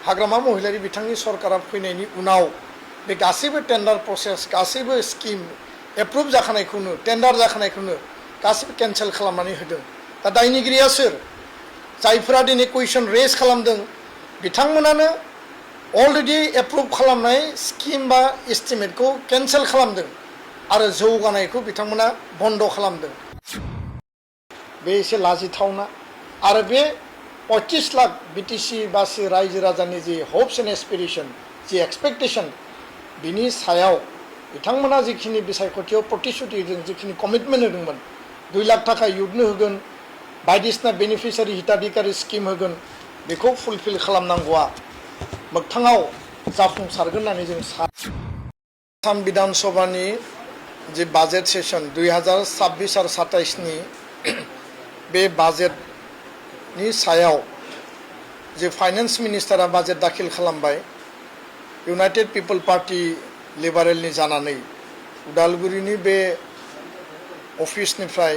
हाग्रामा महिलारि बिथांनि सरकारा फैनायनि उनाव बे गासैबो टेन्डार प्रसेस गासैबो स्किम एप्रुभ जाखानायखौनो टेन्डार जाखानायखौनो गासैबो केन्सेल खालामनानै होदों। दा दायनिगिरिया सोर? जायफोरा दिनै कुइसन रेज खालामदों बिथांमोनानो अलरेडि एप्रुभ खालामनाय स्किम बा एस्टिमेटखौ केन्सेल खालामदों आरो जौगानायखौ बिथांमोना बन्द खालामदों। बे एसे लाजिथावना। आरो बे 25 लाख बिटिसि बासि रायजो राजानि जि हप्स एन्ड एसपिरेसन जि एक्सपेक्टेसन बिनि सायाव बिथांमोना जिखिनि बिसायख'थियाव प्रतिश्रुति होदों जिखिनि कमिटमेन्ट होदोंमोन 2 लाख थाखा इयुथनो होगोन बायदिसिना बेनिफिसियारि हिताधिकारी स्किम होगोन बेखौ फुलफिल खालामनांगौआ मोगथाङाव जाफुंसारगोन होननानै जों आसाम विधान सभानि जि बाजेट सेसन 2026 आरो 27 नि बे बाजेटनि सायाव जे फाइनान्स मिनिस्टारा बाजेट दाखिल खालामबाय इउनाइटेड पिपल पार्टी लिबारेलनि जानानै उदालगुरिनि बे अफिसनिफ्राय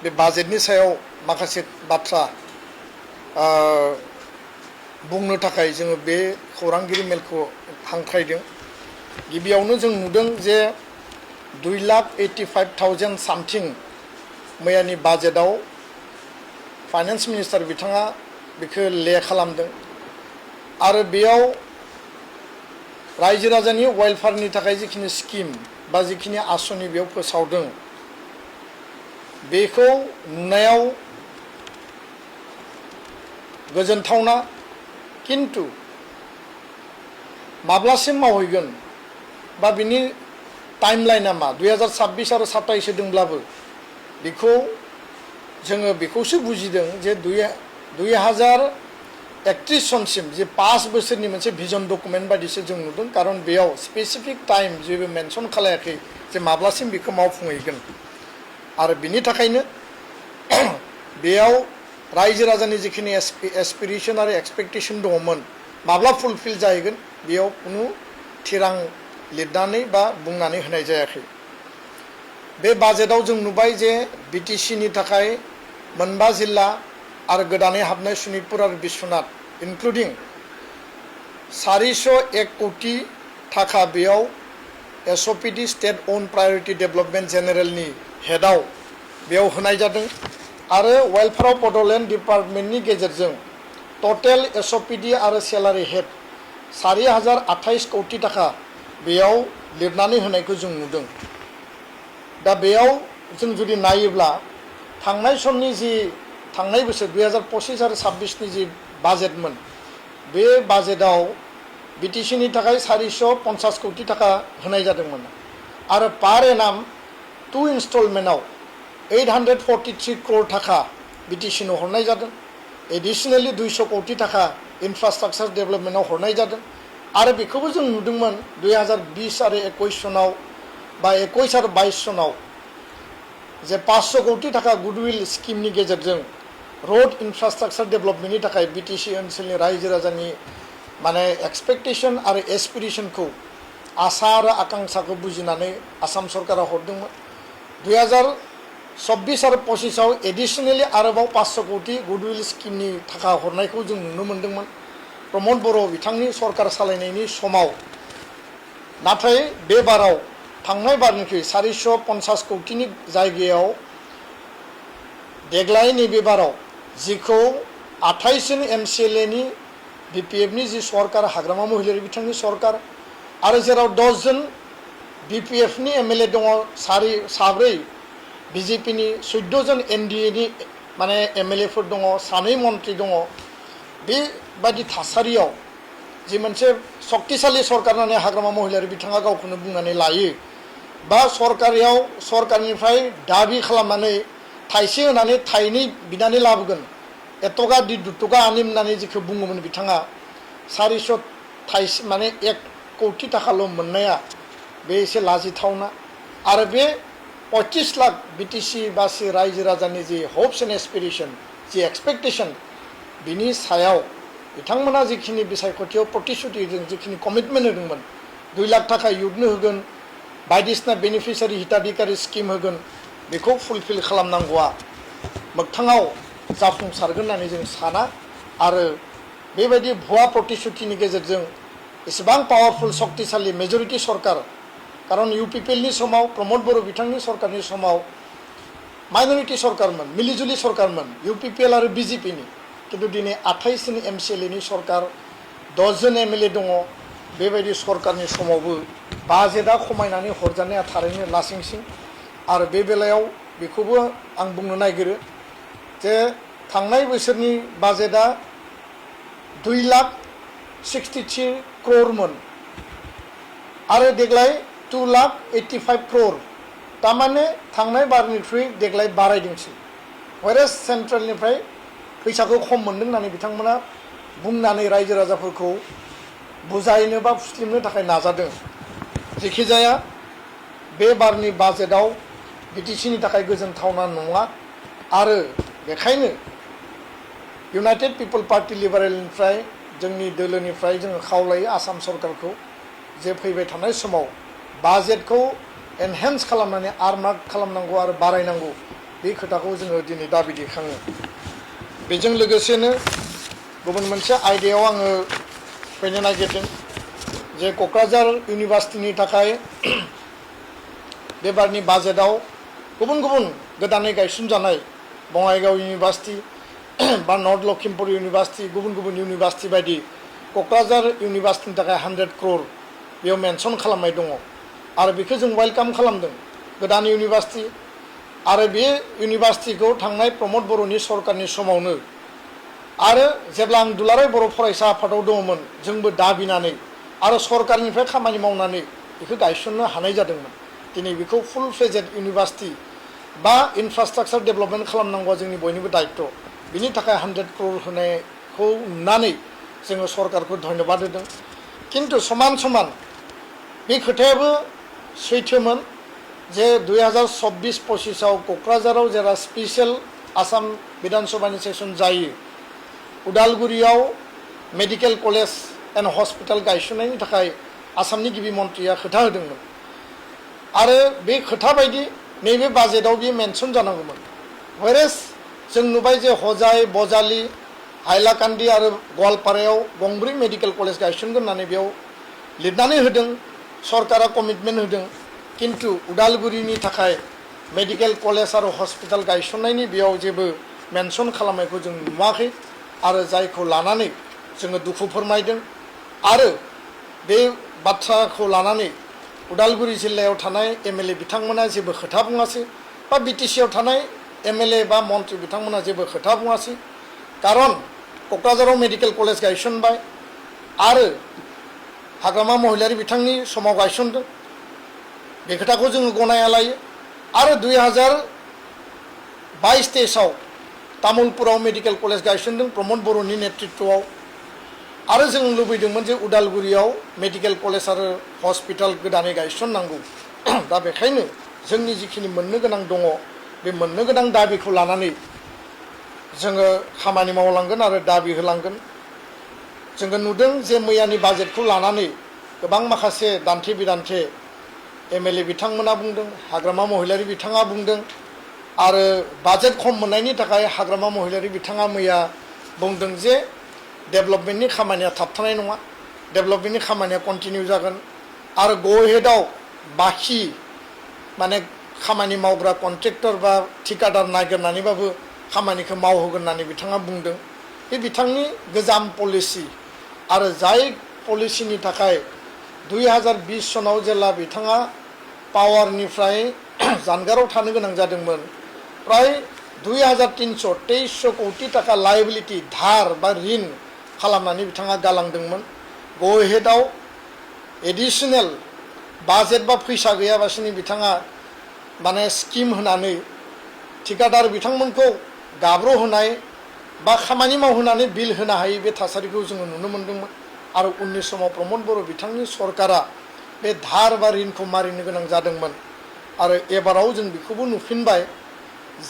बे बाजेटनि सायाव माखासे बाथ्रा बुंनो थाखाय जोङो बे खौरांगिरि मेलखौ हांख्रायदों। गिबियावनो जों नुदों जे 2,85,000 सामथिं मैयानि बाजेटआव फाइनान्स मिनिस्टार बिथाङा बेखौ ले खालामदों आरो बेयाव रायजो राजानि वेलफेयारनि थाखाय जिखिनि स्किम बा जिखिनि आसनि बेयाव फोसावदों बेखौ नुनायाव गोजोनथावना, किन्तु माब्लासिम मावहैगोन बा बिनि टाइमलाइना मा 2026 आरो 27 होदोंब्लाबो बेखौ जोङो बेखौसो बुजिदों जे 2031 सनसिम जे 5 बोसोरनि मोनसे भिजन डकुमेन्ट बायदिसो जों नुदों। कारण बेयाव स्पेसिफिक टाइम जेबो मेनसन खालायाखै जे माब्लासिम बेखौ मावफुंहैगोन आरो बिनि थाखायनो बेयाव रायजो राजानि जिखिनि एसपिरेसन आरो एक्सपेक्टेसन दङमोन माब्ला फुलफिल जाहैगोन बेयाव कुनु थिरां लिरनानै बा बुंनानै होनाय जायाखै। बे बाजेटआव जों नुबाय जे बिटिसिनि थाखाय 9 जिल्ला आरो गोदानै हाबनाय शनितपुर आरो बिश्वनाथ इनक्लुडिं 401 कोटि थाखा बेयाव एसअपिडि स्टेट अन प्रायोरिटी डेभलपमेन्ट जेनेरेलनि हेडआव बेयाव होनाय जादों आरो वेलफेयार अफ बड'लेण्ड डिपार्टमेन्टनि गेजेरजों टटेल एसअपिडि आरो सेलारि हेड 4,028 कोटि थाखा बेयाव लिरनानै होनायखौ जों नुदों। दा बेयाव जों जुदि नायोब्ला थांनाय समनि जि थांनाय बोसोर 2025 आरो 26 नि जि बाजेटमोन बे बाजेटआव बिटिसिनि थाखाय 450 कोटि थाखा होनाय जादोंमोन आरो पार एनाम 2 इन्स्टलमेन्टआव 843 करोड़ थाखा बिटिसिनो हरनाय जादों। एडिशनेलि 200 कोटि थाखा इनफ्रास्ट्राक्चार डेभलपमेन्टआव हरनाय जादों आरो बेखौबो जों नुदोंमोन 2020 आरो 21 सनाव बा 21 आरो 22 सनाव जे 500 कोटि थाखा गुडविल स्किमनि गेजेरजों रोड इनफ्रास्ट्राक्चार डेभलपमेन्टनि थाखाय बिटिसि ओनसोलनि रायजो राजानि माने एक्सपेक्टेसन आरो एसपिरेसनखौ आसा आरो आकांक्षाखौ बुजिनानै आसाम सरकारा हरदोंमोन। 2026 आरो 25 आव एडिशनेलि आरोबाव 500 कोटि गुडविल स्किमनि थाखा हरनायखौ जों नुनो मोन्दोंमोन प्रमद बर' बिथांनि सरकार सालायनायनि समाव। नाथाय बे बाराव थांनाय बारनिख्रुइ 450 कोटिनि जायगायाव देग्लाय नैबे बाराव जिखौ 28 जन एमसिएलएनि बिपिएफनि जि सरकार हाग्रामा महिलारि बिथांनि सरकार आरो जेराव 10 जन बिपिएफनि एमएलए दङ 4 बिजेपिनि 14 जन एनडिएनि माने एमएलएफोर दङ 2 मन्त्रि दङ। बेबायदि थासारियाव जि मोनसे शक्तिशाली सरकार होननानै हाग्रामा महिलारि बिथाङा गावखौनो बुंनानै लायो बा सरकारनिफ्राय दाबि खालामनानै थाइसे होनानै थाइनै बिनानै लाबोगोन एतगा दि दुतगा आनिम होननानै जिखौ बुङोमोन बिथाङा 400 थाइसे माने 1 कोटि थाखाल' मोननाया बे एसे लाजिथावना। आरो बे 25 लाख बिटिसि बासि रायजो राजानि जि हप्स एन्ड एसपिरेसन जि एक्सपेक्टेसन बिनि सायाव बिथांमोना जिखिनि बिसायख'थियाव प्रतिश्रुति होदों जिखिनि कमिटमेन्ट होदोंमोन 2 लाख थाखा इयुथनो होगोन बायदिसिना बेनिफिसियारि हिताधिकारी स्किम होगोन बेखौ फुलफिल खालामनांगौआ मोगथाङाव जाफुंसारगोन होननानै जों साना आरो बेबायदि भुवा प्रतिश्रुतिनि गेजेरजों एसेबां पावारफुल शक्तिशाली मेजरिटी सरकार कारण UPPLनि समाव प्रमोद बर' बिथांनि सरकारनि समाव माइनरिटी सरकारमोन मिलिजुलि सरकारमोन UPPL आरो BJPनि किन्तु दिनै 28 जन MCLAनि सरकार 10 जन MLA दङ बेबायदि सरकारनि समावबो बाजेटआ खमायनानै हरजानाया थारैनो लासिंसिं आरो बे बेलायाव बेखौबो आं बुंनो नागिरो जे थांनाय बोसोरनि बाजेटआ 2,63 crore आरो देग्लाय 2,85 crore तारमाने थांनाय बारनिख्रुइ देग्लाय बारायदोंसै व्हेरेज सेन्ट्रेलनिफ्राय फैसाखौ खम मोनदों होननानै बिथांमोना बुंनानै रायजो राजाफोरखौ बुजायनो बा फुस्लिमनो थाखाय नाजादों जेखिजाया बे बारनि बाजेटआव BTCनि थाखाय गोजोनथावना नङा आरो बेखायनो इउनाइटेड पिपल पार्टी लिबारेलनिफ्राय जोंनि दोलोनिफ्राय जोङो खावलायो आसाम सरकारखौ जे फैबाय थानाय समाव बाजेटखौ एनहेन्स खालामनानै आर्मार्क खालामनांगौ आरो बारायनांगौ बे खोथाखौ जोङो दिनै दाबि दैखाङो बेजों लोगोसेनो गुबुन मोनसे आयदायाव आङो फैनो नागिरदों जे क'क्राझार इउनिभार्सिटिनि थाखाय बे बारनि बाजेटआव गुबुन गुबुन गोदानै गायसनजानाय बङाइगाव इउनिभार्सिटि बा नर्थ लखिमपुर इउनिभार्सिटि गुबुन गुबुन इउनिभार्सिटि बायदि क'क्राझार इउनिभार्सिटिनि थाखाय 100 crore बेयाव मेनसन खालामनाय दङ आरो बेखौ जों वेलकाम खालामदों गोदान इउनिभार्सिटि आरो बे इउनिभार्सिटिखौ थांनाय प्रमोद बर'नि सरकारनि समावनो आरो जेब्ला आं दुलाराय बर' फरायसा आफादाव दङमोन जोंबो दाबिनानै आरो सरकारनिफ्राय खामानि मावनानै बेखौ गायसननो हानाय जादोंमोन दिनै बेखौ फुल फ्लेजेड इउनिभार्सिटि बा इनफ्रास्ट्राक्चार डेभेलपमेन्ट खालामनांगौआ जोंनि बयनिबो दायित्व बिनि थाखाय 100 crore होनायखौ नुनानै जोङो सरकारखौ धन्यबाद होदों किन्तु समान समान बे खोथायाबो सैथोमोन जे 2024-25 आव क'क्राझाराव जेला स्पेशल आसाम विधानसभानि सेसन जायो उदालगुरियाव मेडिकेल कलेज एन्ड हस्पिटाल गायसननायनि थाखाय आसामनि गिबि मन्थ्रिया खोथा होदोंमोन आरो बे खोथा बायदि नैबे बाजेटआव बे मेनसन जानांगौमोन व्हेरेज जों नुबाय जे हजाय बजालि हाइलाकान्दि आरो गवालपारायाव गंब्रै मेडिकेल कलेज गायसनगोन होननानै बेयाव लिरनानै होदों सरकारा कमिटमेन्ट होदों किन्तु उदालगुरिनि थाखाय मेडिकेल कलेज आरो हस्पिटाल गायसननायनि बेयाव जेबो मेनसन खालामनायखौ जों नुवाखै आरो जायखौ लानानै जोङो दुखु फोरमायदों आरो बे बाथ्राखौ लानानै उदालगुरि जिल्लायाव थानाय MLA बिथांमोना जेबो खोथा बुङासै बा BTCआव थानाय MLA बा मन्थ्रि बिथांमोना जेबो खोथा बुङासै कारण क'क्राझाराव मेडिकेल कलेज गायसनबाय आरो हाग्रामा महिलारि बिथांनि समाव गायसनदों बे खोथाखौ जोङो गनायना लायो आरो 2022-23 आव तामुलपुराव मेडिकेल कलेज गायसनदों प्रमोद बर'नि नेतृत्वआव आरो जों लुबैदोंमोन जे उदालगुरियाव मेडिकेल कलेज आरो हस्पिटाल गोदानै गायसननांगौ दा बेखायनो जोंनि जिखिनि मोननो गोनां दङ बे मोननो गोनां दाबिखौ लानानै जोङो खामानि मावलांगोन आरो दाबि होलांगोन जोङो नुदों जे मैयानि बाजेटखौ लानानै गोबां माखासे दान्थे बिदान्थे MLA बिथांमोना बुंदों हाग्रामा महिलारि बिथाङा बुंदों आरो बाजेट खम मोननायनि थाखाय हाग्रामा महिलारि बिथाङा मैया बुंदों जे डेभेलपमेन्टनि खामानिया थाबथानाय नङा डेभेलपमेन्टनि खामानिया कन्टिनिउ जागोन आरो ग'हेडआव बाखि माने खामानि मावग्रा कन्ट्रेक्टर बा ठिकादार नागिरनानैबाबो खामानिखौ मावहोगोन होननानै बिथाङा बुंदों बे बिथांनि गोजाम पलिसि आरो जाय पलिसिनि थाखाय 2020 सनाव जेला बिथाङा पावारनिफ्राय जानगाराव थानो गोनां जादोंमोन प्राय 2300 कोटी टाका लायबिलिटि धार बा ऋण खालामनानै बिथाङा गालांदोंमोन ग'हेडआव एडिशनेल बाजेट बा फैसा गैयाबासिनो बिथाङा माने स्किम होनानै ठिकादार बिथांमोनखौ गाब्र' होनाय बा खामानि मावहोनानै बिल होनो हायै बे थासारिखौ जोङो नुनो मोन्दोंमोन आरो उननि समाव प्रमोद बर' बिथांनि सरकारा बे धार बा ऋणखौ मारिनो गोनां जादोंमोन आरो एबाराव जों बेखौबो नुफिनबाय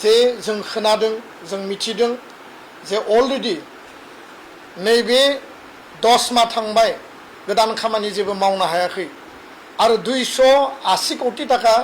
जे जों खोनादों जों मिथिदों जे अलरेडि नैबे 10 माह थांबाय गोदान खामानि जेबो मावनो हायाखै आरो 280 कोटी टाका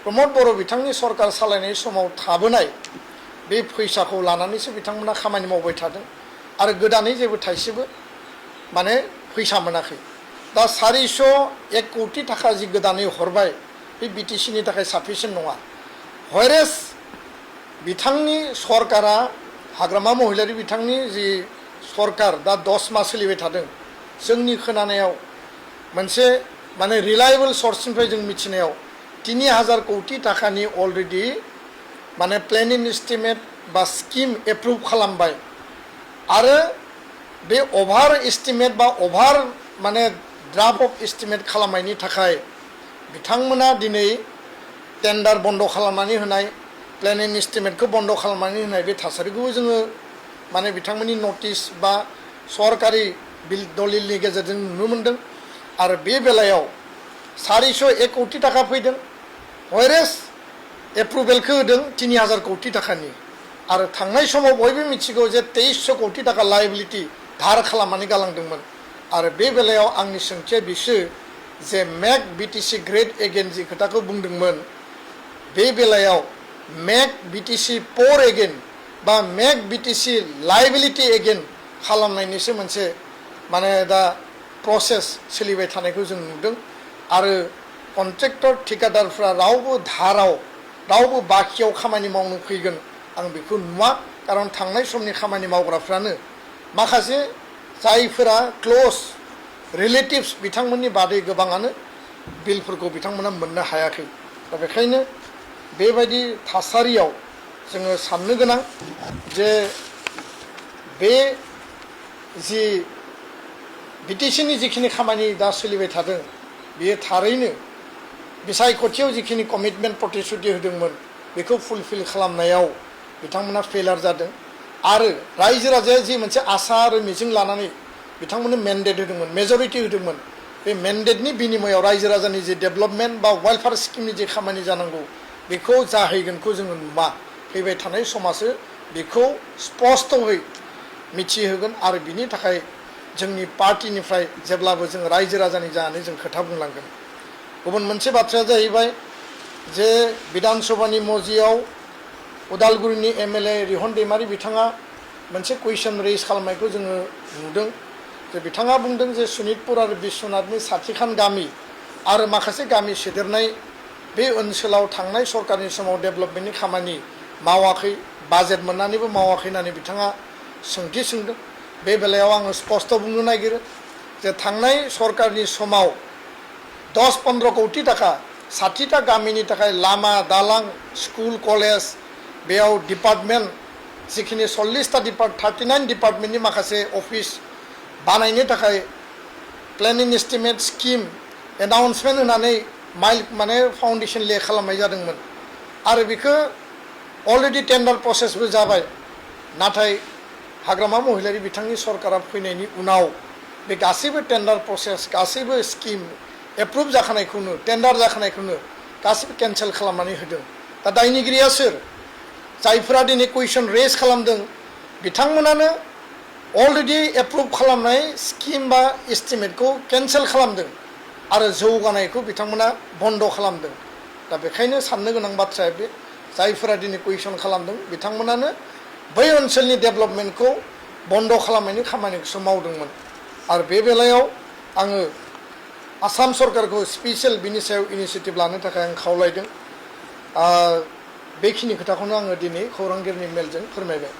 प्रमोद बर' बिथांनि सरकार सालायनाय समाव थाबोनाय बे फैसाखौ लानानैसो बिथांमोना खामानि मावबाय थादों आरो गोदानै जेबो थाइसेबो माने फैसा मोनाखै दा 401 कोटी थाखा जि गोदानै हरबाय बे बिटिसिनि थाखाय साफिसियेन्ट नङा हयरेस बिथांनि सरकारा हाग्रामा महिलारि बिथांनि जि सरकार दा 10 मास सोलिबाय थादों जोंनि खोनानायाव मोनसे माने रिलायेबल सर्सनिफ्राय जों मिथिनायाव 3000 कोटी थाखानि अलरेडि माने प्लेनिं एस्टिमेट बा स्किम एप्रुभ खालामबाय आरो बे अभार एस्टिमेट बा अभार माने ड्राफ्ट अफ एस्टिमेट खालामनायनि थाखाय बिथांमोना दिनै टेन्डार बन्द खालामनानै होनाय प्लेनिं एस्टिमेटखौ बन्द खालामनानै होनाय बे थासारिखौबो जोङो माने बिथांमोननि नटिस बा सरकारि बिल दलिलनि गेजेरजों नुनो मोनदों आरो बे बेलायाव 401 कोटी थाखा फैदों हयरेस एप्रुभेलखौ होदों 3000 कोटी थाखानि आरो थांनाय समाव बयबो मिथिगौ जे 2300 कोटी थाखा लायबिलिटि धार खालामनानै गालांदोंमोन आरो बे बेलायाव आंनि सोंथिया बिसो जे मेक बिटिसि ग्रेट एगेन जि खोथाखौ बुंदोंमोन बे बेलायाव मेक बिटिसि पोर एगेन बा मेक बिटिसि लायबिलिटि एगेन खालामनायनिसो मोनसे माने दा प्रसेस सोलिबाय थानायखौ जों नुदों आरो कन्ट्रेक्टर ठिकादारफ्रा रावबो धाराव रावबो बाखियाव खामानि मावनो फैगोन आं बेखौ नुवा खारन थांनाय समनि खामानि मावग्राफ्रानो माखासे जायफोरा क्लोज रिलेटिभ्स बिथांमोननि बादै गोबाङानो बिलफोरखौ बिथांमोना मोननो हायाखै दा बेखायनो बेबायदि थासारियाव जोङो साननो गोनां जे बे जि बिटिसिनि जिखिनि खामानि दा सोलिबाय थादों बेयो थारैनो बिसायख'थियाव जिखिनि कमिटमेन्ट प्रतिश्रुति होदोंमोन बेखौ फुलफिल खालामनायाव बिथांमोना फेलार जादों आरो रायजो राजाया जि मोनसे आसा आरो मिजिं लानानै बिथांमोननो मेन्डेट होदोंमोन मेजरिटि होदोंमोन बे मेन्डेटनि बिनिमयाव रायजो राजानि जि डेभेलपमेन्ट बा वेलफेयार स्किमनि जि खामानि जानांगौ बेखौ जाहैगोनखौ जोङो नुवा फैबाय थानाय समासो बेखौ स्पष्टयै मिथिहोगोन आरो बिनि थाखाय जोंनि पार्टिनिफ्राय जेब्लाबो जों रायजो राजानि जानानै जों खोथा बुंलांगोन गुबुन मोनसे बाथ्राया जाहैबाय जे बिधान सभानि मजियाव उदालगुरिनि एमएलए रिहन दैमारि बिथाङा मोनसे कुइसन रेज खालामनायखौ जोङो नुदों जे बिथाङा बुंदों जे सनितपुर आरो बिश्वनाथनि साथिखान गामि आरो माखासे गामि सोदेरनाय बे ओनसोलाव थांनाय सरकारनि समाव डेभेलपमेन्टनि खामानि मावाखै बाजेट मोननानैबो मावाखै होननानै बिथाङा सोंथि सोंदों बे बेलायाव आङो स्पष्ट बुंनो नागिरो जे थांनाय सरकारनि समाव 10-15 कोटी थाखा 60टा गामिनि थाखाय लामा दालां स्कुल कलेज बेयाव डिपार्टमेन्ट जिखिनि 40टा 39 डिपार्टमेन्टनि माखासे अफिस बानायनो थाखाय प्लेनिं एस्टिमेट स्किम एनाउन्समेन्ट होनानै माने फाउन्डेसन ले खालामनाय जादोंमोन आरो बेखौ अलरेडि टेन्डार प्रसेसबो जाबाय नाथाय हाग्रामा महिलारि बिथांनि सरकारा फैनायनि उनाव बे गासैबो टेन्डार प्रसेस गासैबो स्किम एप्रुभ जाखानायखौनो टेन्डार जाखानायखौनो गासैबो केन्सेल खालामनानै होदों दा दायनिगिरिया सोर जायफोरा दिनै कुइसन रेज खालामदों बिथांमोनानो अलरेडि एप्रुभ खालामनाय स्किम बा एस्टिमेटखौ केन्सेल खालामदों आरो जौगानायखौ बिथांमोना बन्द खालामदों दा बेखायनो साननो गोनां बाथ्राया बे जायफोरा दिनै कुइसन खालामदों बिथांमोनानो बै ओनसोलनि डेभेलपमेन्टखौ बन्द खालामनायनि खामानिखौसो मावदोंमोन आरो बे बेलायाव आङो आसाम सरकारखौ स्पेसियेल बिनि सायाव इनिसिएटिभ लानो थाखाय आं खावलायदों बेखिनि खोथाखौनो आङो दिनै खौरांगिरिनि मेलजों फोरमायबाय